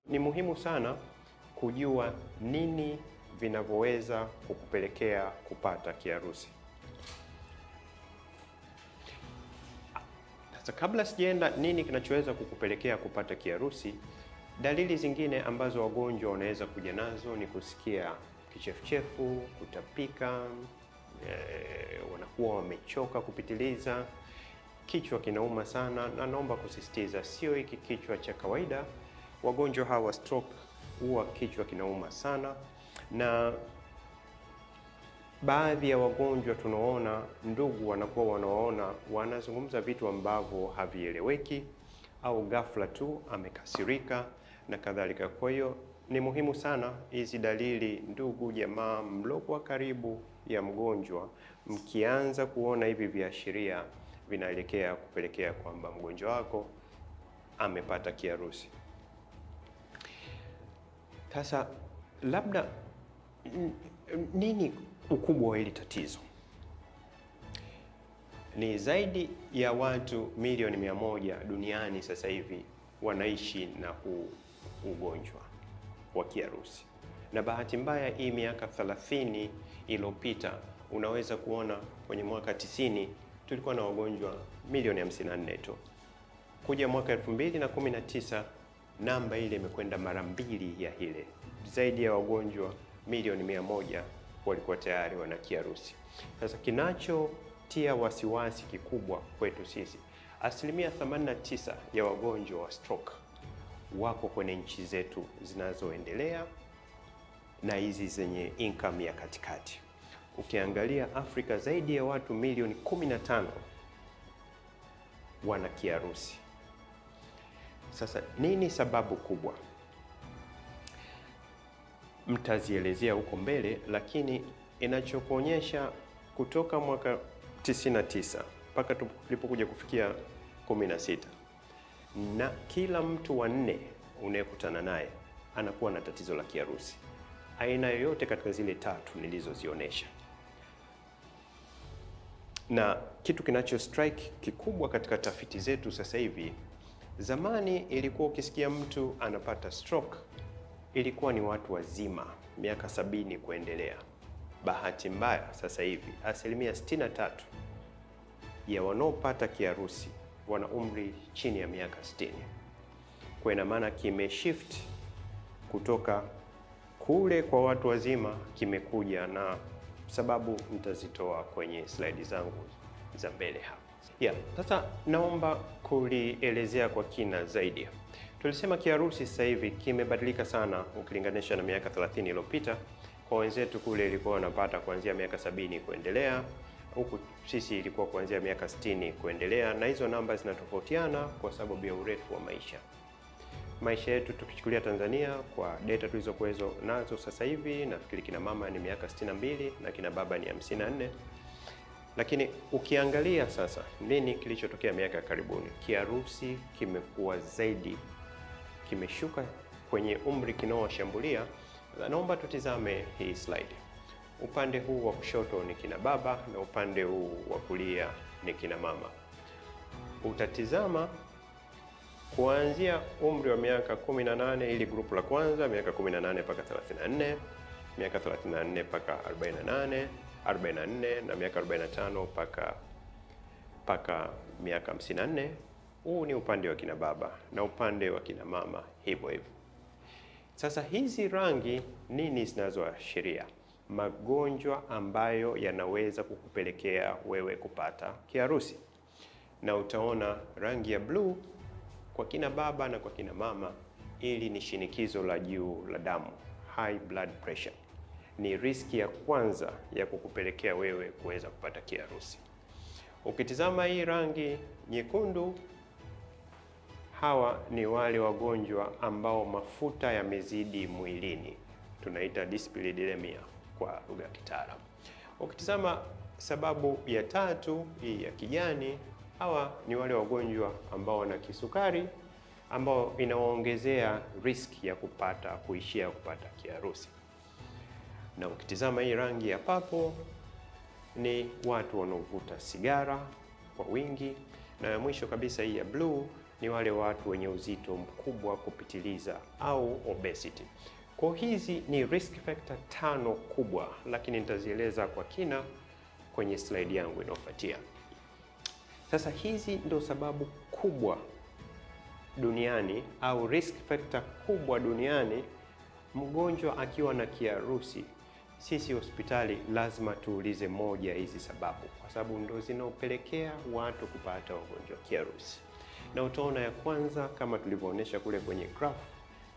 Ni muhimu sana kujua nini vinavyoweza kukupelekea kupata kiharusi. Sasa kabla sijaenda nini kinachoweza kukupelekea kupata kiharusi, dalili zingine ambazo wagonjwa wanaweza kuja nazo ni kusikia kichefuchefu, kutapika, wanakuwa wamechoka kupitiliza, kichwa kinauma sana, na naomba kusisitiza sio hiki kichwa cha kawaida. Wagonjwa hawa stroke huwa kichwa kinauma sana, na baadhi ya wagonjwa tunaona ndugu wanakuwa wanaona wanazungumza vitu ambavyo havieleweki au ghafla tu amekasirika na kadhalika. Kwa hiyo ni muhimu sana hizi dalili, ndugu jamaa mliokuwa karibu ya mgonjwa, mkianza kuona hivi viashiria vinaelekea kupelekea kwamba mgonjwa wako amepata kiharusi. Sasa labda nini ukubwa wa hili tatizo? Ni zaidi ya watu milioni 100 duniani sasa hivi wanaishi na huu ugonjwa wa kiharusi. Na bahati mbaya hii miaka 30 iliyopita unaweza kuona kwenye mwaka 90 tulikuwa na wagonjwa milioni 54 tu. Kuja mwaka 2019 namba ile imekwenda mara mbili ya ile. Zaidi ya wagonjwa milioni 100 walikuwa tayari wana kiharusi. Sasa kinachotia wasiwasi kikubwa kwetu sisi, 89% ya wagonjwa wa stroke wako kwenye nchi zetu zinazoendelea na hizi zenye income ya katikati. Ukiangalia Afrika, zaidi ya watu milioni 15 wana kiharusi. Sasa nini sababu kubwa? Mtazielezea huko mbele, lakini inachokuonyesha kutoka mwaka 99 mpaka tulipokuja kufikia 16, na kila mtu wa 4 unayekutana naye anakuwa na tatizo la kiharusi aina yoyote katika zile tatu nilizozionyesha. Na kitu kinacho strike kikubwa katika tafiti zetu sasa hivi, zamani ilikuwa ukisikia mtu anapata stroke ilikuwa ni watu wazima miaka 70 kuendelea. Bahati mbaya sasa hivi 63% ya wanaopata kiharusi wana umri chini ya miaka 60. Kwa ina maana kimeshift kutoka kule kwa watu wazima kimekuja, na sababu nitazitoa kwenye slide zangu za mbele hapa. Sasa naomba kulielezea kwa kina zaidi. Tulisema kiharusi sasa hivi kimebadilika sana ukilinganisha na miaka 30 iliyopita. Kwa wenzetu kule ilikuwa wanapata kuanzia miaka 70 kuendelea, huku sisi ilikuwa kuanzia miaka 60 kuendelea, na hizo namba zinatofautiana kwa sababu ya urefu wa maisha. Maisha yetu tukichukulia Tanzania kwa data tulizokuwezo nazo sasa hivi, nafikiri kina mama ni miaka 62 na kina baba ni 54. Lakini ukiangalia sasa nini kilichotokea miaka karibuni, kiharusi kimekuwa zaidi, kimeshuka kwenye umri kinaowashambulia. Naomba tutizame hii slide. Upande huu wa kushoto ni kina baba na upande huu wa kulia ni kina mama. Utatizama kuanzia umri wa miaka 18, ili grupu la kwanza miaka 18 mpaka 34, miaka 34 mpaka 48, 44 na miaka 45 mpaka miaka 54. Huu ni upande wa kina baba na upande wa kina mama hivyo hivyo. Sasa hizi rangi nini zinazoashiria? Magonjwa ambayo yanaweza kukupelekea wewe kupata kiharusi. Na utaona rangi ya blue kwa kina baba na kwa kina mama, ili ni shinikizo la juu la damu, high blood pressure. Ni riski ya kwanza ya kukupelekea wewe kuweza kupata kiharusi. Ukitizama hii rangi nyekundu, hawa ni wale wagonjwa ambao mafuta yamezidi mwilini, tunaita dyslipidemia kwa lugha ya kitaalamu. Ukitizama sababu ya tatu hii ya kijani, hawa ni wale wagonjwa ambao wana kisukari, ambao inawaongezea risk ya kupata kuishia kupata kiharusi. Na ukitizama hii rangi ya papo, ni watu wanaovuta sigara kwa wingi, na ya mwisho kabisa hii ya blue ni wale watu wenye uzito mkubwa kupitiliza au obesity. Kwa hizi ni risk factor 5 kubwa, lakini nitazieleza kwa kina kwenye slide yangu inayofuatia. Sasa hizi ndo sababu kubwa duniani au risk factor kubwa duniani. Mgonjwa akiwa na kiharusi, sisi hospitali lazima tuulize moja hizi sababu, kwa sababu ndo zinaopelekea watu kupata ugonjwa kiharusi. Na utaona ya kwanza kama tulivyoonyesha kule kwenye graph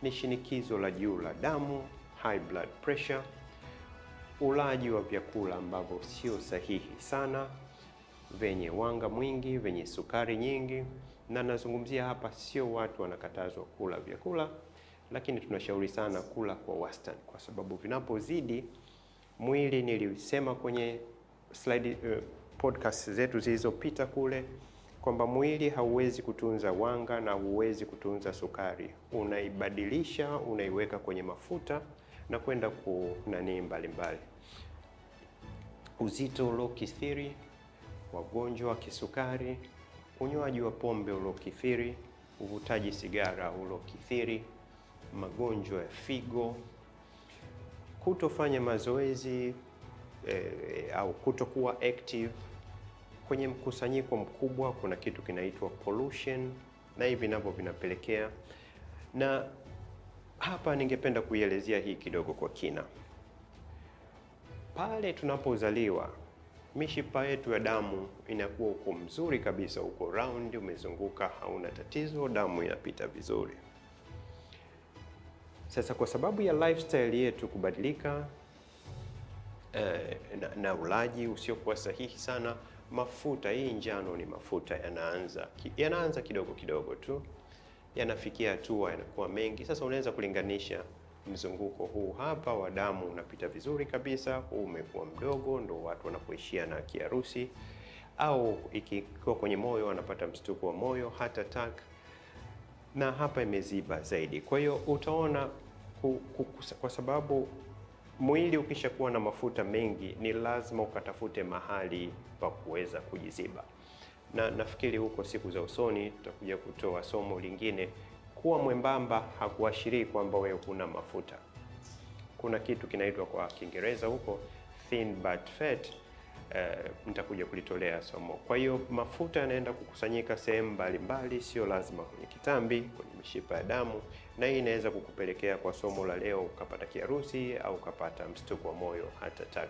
ni shinikizo la juu la damu, high blood pressure, ulaji wa vyakula ambavyo sio sahihi sana, venye wanga mwingi, venye sukari nyingi. Na nazungumzia hapa sio watu wanakatazwa kula vyakula, lakini tunashauri sana kula kwa wastani, kwa sababu vinapozidi mwili, nilisema kwenye slide podcast zetu zilizopita kule kwamba mwili hauwezi kutunza wanga na huwezi kutunza sukari. Unaibadilisha, unaiweka kwenye mafuta na kwenda kunani mbalimbali. Uzito uliokithiri, wagonjwa wa kisukari, unywaji wa pombe uliokithiri, uvutaji sigara uliokithiri, magonjwa ya figo, kutofanya mazoezi au kutokuwa active kwenye mkusanyiko mkubwa. Kuna kitu kinaitwa pollution, na hivi navyo vinapelekea. Na hapa ningependa kuielezea hii kidogo kwa kina. Pale tunapozaliwa, mishipa yetu ya damu inakuwa uko mzuri kabisa, uko round, umezunguka, hauna tatizo, damu inapita vizuri. Sasa kwa sababu ya lifestyle yetu kubadilika na ulaji usiokuwa sahihi sana, mafuta, hii njano ni mafuta, yanaanza kidogo kidogo tu, yanafikia hatua yanakuwa mengi. Sasa unaweza kulinganisha mzunguko huu hapa wa damu unapita vizuri kabisa, huu umekuwa mdogo, ndo watu wanapoishia na kiharusi, au ikiwa kwenye moyo wanapata mshtuko wa moyo, heart attack, na hapa imeziba zaidi. Kwa hiyo utaona kwa sababu mwili ukishakuwa na mafuta mengi ni lazima ukatafute mahali pa kuweza kujiziba. Na nafikiri huko siku za usoni tutakuja kutoa somo lingine. Kuwa mwembamba hakuashirii kwamba wewe huna mafuta. Kuna kitu kinaitwa kwa Kiingereza huko thin but fat, nitakuja kulitolea somo. Kwa hiyo mafuta yanaenda kukusanyika sehemu mbalimbali, sio lazima kwenye kitambi, kwenye mishipa ya damu, na hii inaweza kukupelekea kwa somo la leo ukapata kiharusi au ukapata mshtuko wa moyo, heart attack.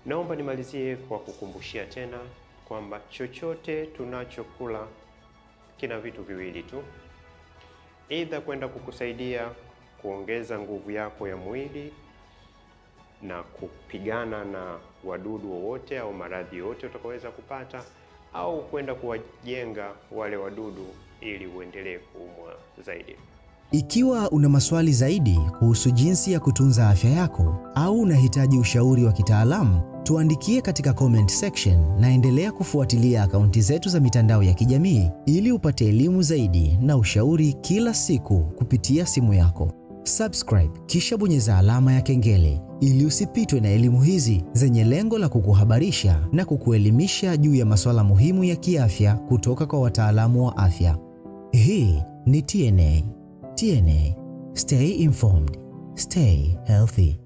Naomba nimalizie kwa kukumbushia tena kwamba chochote tunachokula kina vitu viwili tu: either kwenda kukusaidia kuongeza nguvu yako ya mwili na kupigana na wadudu wowote au maradhi yote utakoweza kupata, au kwenda kuwajenga wale wadudu ili uendelee kuumwa zaidi. Ikiwa una maswali zaidi kuhusu jinsi ya kutunza afya yako au unahitaji ushauri wa kitaalamu, tuandikie katika comment section na endelea kufuatilia akaunti zetu za mitandao ya kijamii ili upate elimu zaidi na ushauri kila siku kupitia simu yako. Subscribe kisha bonyeza alama ya kengele ili usipitwe na elimu hizi zenye lengo la kukuhabarisha na kukuelimisha juu ya masuala muhimu ya kiafya kutoka kwa wataalamu wa afya. Hii ni TNA. TNA. Stay informed. Stay healthy.